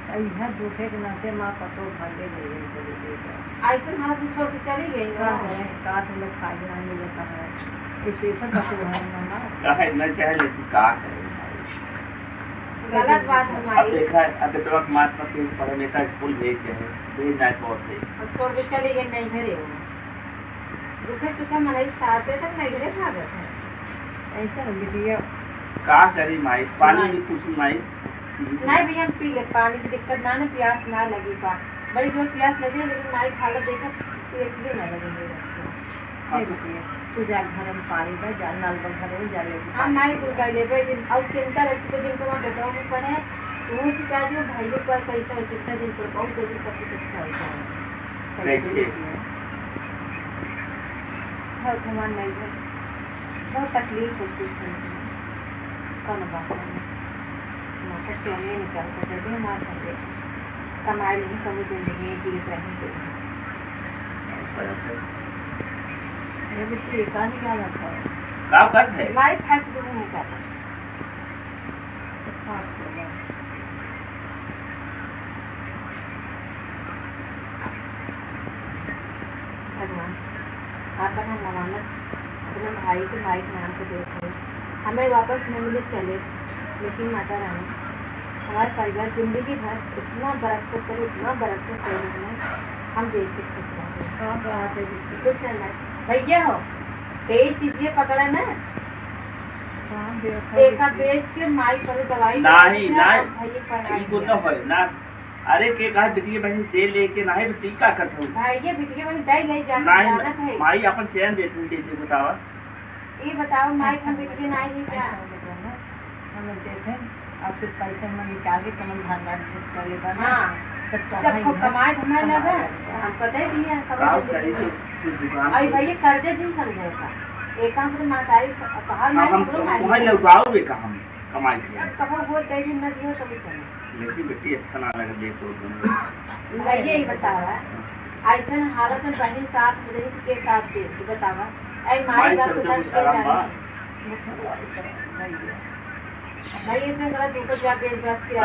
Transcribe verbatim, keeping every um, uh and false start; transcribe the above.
इहे दुखे के नाते माँ पतोह भागे गई है, चली गई है। ऐसन हालत में छोड़ के चली गई ना। का है, का तो लोग खाए ना मिलता है। स्पेशल पतोह है ना माँ। का है, ना चाहे लेकिन का करे भाई। गलत बात है अब माई। देखा, अब बेटवा के मात पर तेज पड़े, बेटा स्कूल भेज है, भेज ना बहुत है। और छोड़ के चली गई नहीं घरे वो। दुखे सुखे मनई साथे तक नहीं घरे भागत है। ऐसा ना बिटिया। का करी माई, पानी नहीं। भी पूछी माई। नहीं भैया, हम पी ले पानी की दिक्कत ना, ना प्यास ना लगी बा। बड़ी जोर प्यास लगे, लेकिन माई की हालत देख के प्यास भी ना लगे मेरे को। हाँ। हे बिटिया, तू जा घर में पानी भर, जा नल पर भर, जा ले हाँ, पानी। माई कुल कर लेबे, जिन, और चिंता रह चुके, जिनको वहाँ बेटवा में पड़े, वो भी कर दियो, भाई लोग पर कैसा हो, चिंता जिन पर बहुत जल्दी सब कुछ अच्छा हो जाए। कैसे? बहुत हमार नहीं है, बहुत तकलीफ होती है सुन के। कौन बात नहीं, माता चोंगे निकाल कर दे दे, मार कर दे। कमाई नहीं, कभी जिंदगी में जीवित रहेंगे। ये बिट्टी का निकाला था? का बात है? माई फंस गई निकाला। भगवान, आपन हम अमानत अपने भाई के माई के नाम पे देत हई। हमें वापस न मिले चले, लेकिन माता रानी, हमार परिवार जिंदगी भर इतना बरकत करे, इतना बरकत करे, हम देख के खुश रहे। हाँ, बात है बिल्कुल। कुछ नहीं माई। भैया हो, तेज चीजिए पकड़ा ना। हाँ, देखा एका बिल्कुल। बेच के माई पर दवाई नहीं, दे दिया, नहीं। भाई पढ़ाई ई कुल किया। ना होए, ना। अरे के कहा बिटिया बहन दे लेके ना है, बिटिया का करत हूँ? भाई ये बिटिया बहन दे ले जाके नहीं, जानत है। माई अपन चैन देत हूँ, कैसे बतावा? ये बताओ, माई हम बिटिया नहीं है क्या? हम देते हैं, और फिर पैसे में निकाल के तुम भंडार कुछ कर लेबा ना। हाँ। तब तो जब हमारे खूब घर कमाए धमाए कमाए लगा, लगा। हम पता ही दिया, कब गाँव जिंदगी कहीं में। कुछ दुकान आई पे। भैया, कर्जे दिन समझे का। एक काम पर महतारी, बाहर हाँ, माई हम हमरो माई वही है। लौटाओ बे का हम कमाई के। जब कहो हो, दे दिन न दियो, तब चलो। लेकिन बेटी अच्छा ना लगे, दे तो तुम। भैया, ये बतावा, हाँ। ऐसन हालत में बहन साथ में रही, तो के साथ दे, तू बतावा। ऐ माई माई बाप के करते साथ कुछ के आराम जाने? बा? भाई, ऐसे गलत होकर जा, बेच बाच के